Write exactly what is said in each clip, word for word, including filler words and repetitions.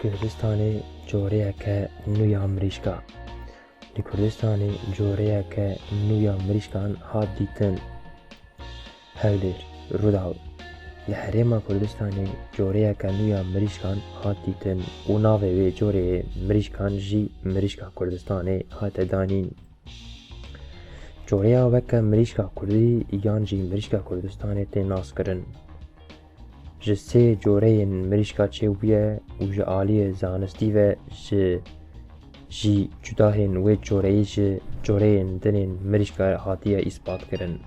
Kurdistanê coreyeke nû ya mirîşka. Li Kurdistanê coreyeke nû ya mirîşkan hat dîtin. Hewlêr, Rûdaw. Li Herêma Kurdistanê coreyeke nû ya mirîşkan hat dîtin û navê wê coreyê mirîşkan jî Mirîşka Kurdistanê hate danîn. Coreya weke mirîşka kurdî yan jî mirîşka Kurdistanê tê naskirin. Ji sê coreyên mirîşka çêbûye û ji aliyê zanistî ve ji jî cudahên wê coreyî ji coreyên din ên mirîşka hatiye îspat kirin.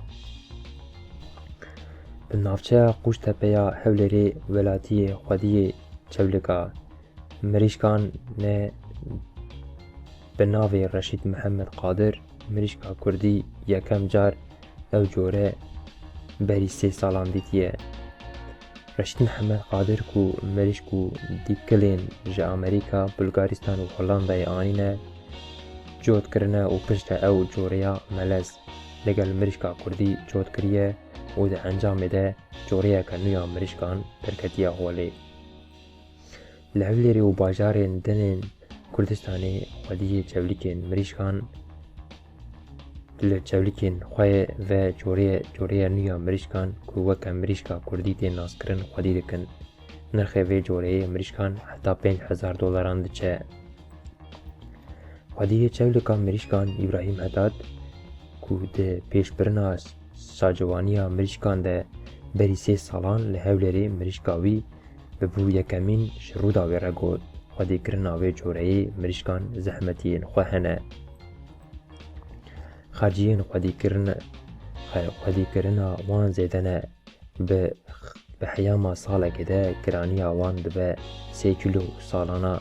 Di navçeya Qûştepe ya Hewlêrê welatiyê xwediyê Çewlika mirîşkan ne bi navê Reşîd Mihemed Qadir mirîşka kurdî yekem car ew core berî sê salan dîtiye. Reşîd Mihemed Qadir ku mirîşk û dîkilên ji Amerîka, Bulgaristan û Hollandayê anîne, cot kirine û piştre ew coreya melez li gel mirîşka kurdî cot kiriye û di encamê de coreyeke nû ya mirîşkan derketiye holê. Li Hewlêrê û bajarên din ên Kurdistanê xwediyê çewlikên mirîşkan li çewlikên xwe ye ve coreyê, coreyê nû ya mirîşkan ku weke mirîşka kurdî tê naskirin xwedî dikin. Nirxê vê coreyê mirîşkan heta pênc hezar dolaran diçe. Xwediyê çewlika mirîşkan Îbrahîm Hedad ku di pêşbirina şacivaniya mirîşkan de berî sê salan li Hewlêrê mirîşka wî bibû yekemîn ji Rûdawê re got, xwedîkirina vê coreyê mirîşkan zehmetiyên xwe hene. Xerciyên xwedîkirin-, xe-, xwedîkirina wan zêde ne. Bi, bi heyama salekê de giraniya wan dibe sê kîlo û salana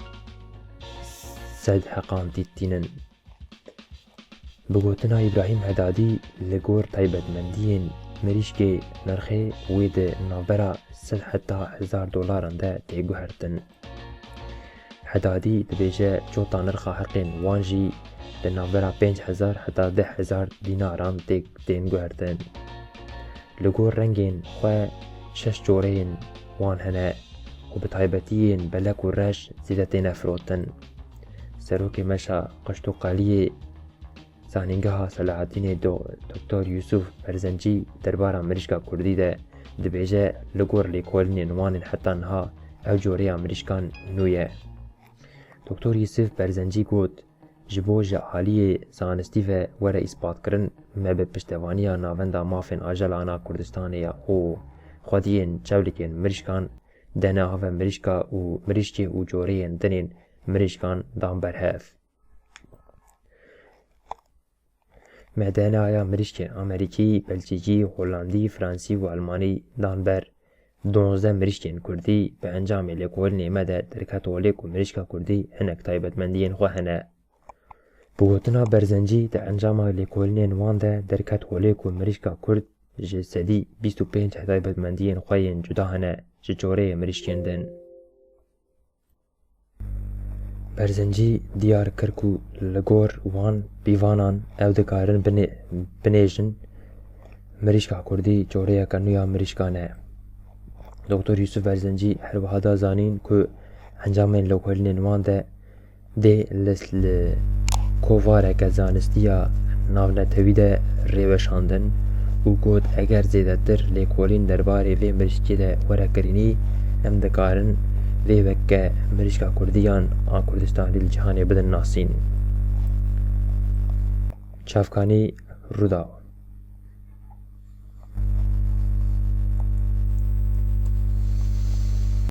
sed heqan tîtînin. Bi gotina Îbrahîm Hedadî, li gor taybetmendiyên mirîşkê nirxê wê di navbera sed heta hezar dolaran de tê guhertin. Hedadî dibêje cota nirxa heqên wan jî di navbera pênc hezar heta deh hezar dînaran tê, tên guhertin. Li gor rengên xwe şeş coreyên wan hene û bi taybetiyên belek û reş zêde têne firotin. Serokê Meşa Qeştoqaliyê Zanîngeha Selahattinê Do-, Doktor Yusuf Berzencî derbara mirîşka kurdî de dibêje, li gor lêkolînên wan ên heta niha ew coreya mirîşkan nû ye. Doktor Yusuf Berzencî got, ji bo ji aliyê zanistî ve were îspatkirin, me bi piştevaniya Navenda Mafên Ajelan a Kurdistanê ya û xwediyên çewlikên mirîşkan, D N A ve mirîşka û mirîşkê û coreyên din ên mirîşkan dan ber hev. Me D N A ya mirîşkên Amerîkî, Belçîkî, Holandî, Fransî û Almanî dan ber. Duwazdeh mirîşkên kurdî bi encamê lêkolînê me de derket holê ku mirîşka kurdî hinek taybetmendiyên xwe hene. Bi gotina Berzencî, di encama lêkolînên wan de derket holê ku mirîşka kurd ji sedî bîst û pênc taybetmendiyên xwe yên cuda hene ji coreyê mirîşkên din. Berzencî diyar kir ku li gor wan pîvanan ew dikarin binê-, binêjin, mirîşka kurdî coreyeke nû ya mirîşkan e. Doktor Yusuf Berzencî her wiha da zanîn ku encamên lêkolînên wan de dê li, li kovareke zanistiya navnetewî de rêweşandin û got, eger zêdetir lêkolîn derbarê vê mirîşkê de were kirînî, em dikarin vê weke mirîşka kurdiyan a Kurdistanê li cîhanê bidin nasîn. Çavkanî Rûdaw.